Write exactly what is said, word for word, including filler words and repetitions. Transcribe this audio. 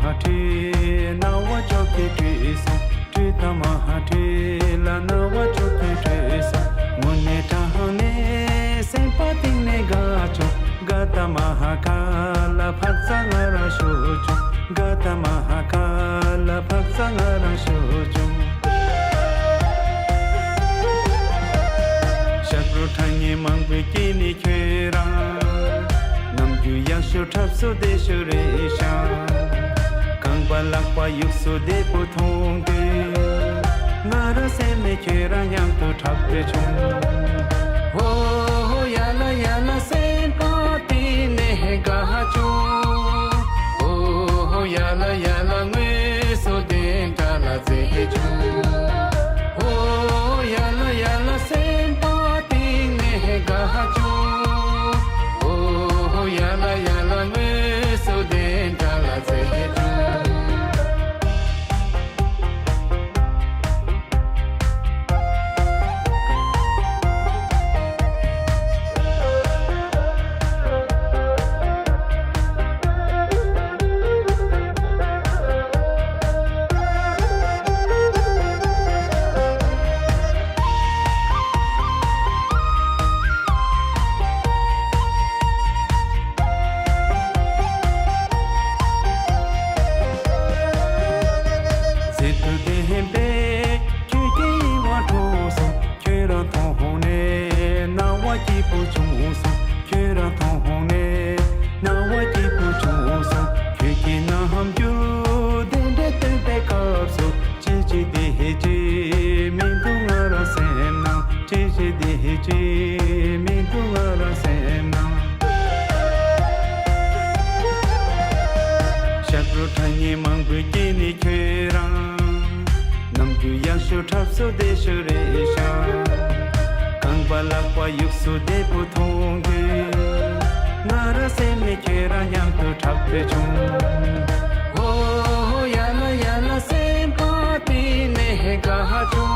ཁྲོས་སྣང་བ་བཅོ་བརྒྱད་ཁྲོས་སོང་། ཁྲོས་དང་མ་ཧ་ཁྲོས་ལ་སྣང་བ་བཅོ་བརྒྱད་ཁྲོས་སོང་། དངོས་གནས་དྲང་གནས་སེམས་པ་གཏིང་ནས་དགའ་བྱུང་། དགའ་དང་མ་ཧ་དགའ་ལ་འཕག་འཚག་ང་རང་ཤོར་བྱུང་། དགའ་དང་མ་ཧ་དགའ་ལ་འཕག་འཚག་ང་རང་ཤོར་བྱུང་། ཞབས་བྲོ་ཁྲ་ངན་མང་པོས་སྐྱེས་ནས་ཁྱོད་རང་། ནམ་རྒྱུན་ཡག་ཤོས་འཁྲབ་སོ་བདེ་ཤོས་རེད་ཤག་རྐང་པ་ལག་པ་ཡུག་སོ་བདེ་པོ་མཐོང་དུས། ང་རང་སེམས་ནས་ཁྱོད་རང་མཉམ་དུ་འཁྲབ་འདོད་བྱུང་། ཧོ་ཧོ་ཡ་ལ་ཡ་ལ་སེམས་པ་གཏིང་ནས་དགའ་བྱུང་། ཧོ་ཧོ་ཡ་ལ་ཡ་ལ་དངོས་སུ་བདེན་དྲ་ལ་མཛེས་བྱུང་། ཧོ་ཡ་ལ་ཡ་ལ་སེམས་པ་གཏིང་ནས་དགའ་བྱུང་། ཧོ་ཧོ་ཡ་ལ་ཡ་ལ་དངོས་སུ་བདེན་དྲ་ལ་མཛེས་བྱུང་། གཟི་བདུད་ལྡན་པས་ཁྱོད་ཀྱི་ཡིད་དབང་འཕྲོག་སོང་། ཁྱོད་རང་མཐོང་ནས་སྣང་བ་སྐྱིད་པོ་བྱུང་སོང་། ཁྱོད་རང་མཐོང་ནས་སྣང་བ་སྐྱིད་པོ་བྱུང་སོང་། ཁྱོད་ཀྱི་རྣམ་འགྱུར་དེ་འདྲ་སྟོན་པའི་སྐབས་སུ། ཅི་ཅི་དེ་ཧེ་ཅི་མི་འདུག་ང་རང་སེམས་ནང་། ཅི་ཅི་དེ་ཧེ་ཅི་མི་འདུག་ང་རང་སེམས་ནང་། ཞབས་བྲོ་ཁྲ་ངན་མང་པོས་སྐྱེས་ནས་ཁྱོད་རང་། ནམ་རྒྱུན་ཡག་ཤོས་འཁྲབ་སོ་བདེ་ཤོས་རེད་ཤག་རྐང་པ་ལག་པ་ཡུག་སོ་བདེ་པོ་མཐོང་དུས། ང་རང་སེམས་ནས་ཁྱོད་རང་མཉམ་དུ་འཁྲབ་འདོད་བྱུང་། ཧོ་ཧོ་ཡ་ལ་ཡ་ལ་སེམས་པ་གཏིང་ནས་དགའ་བྱུང་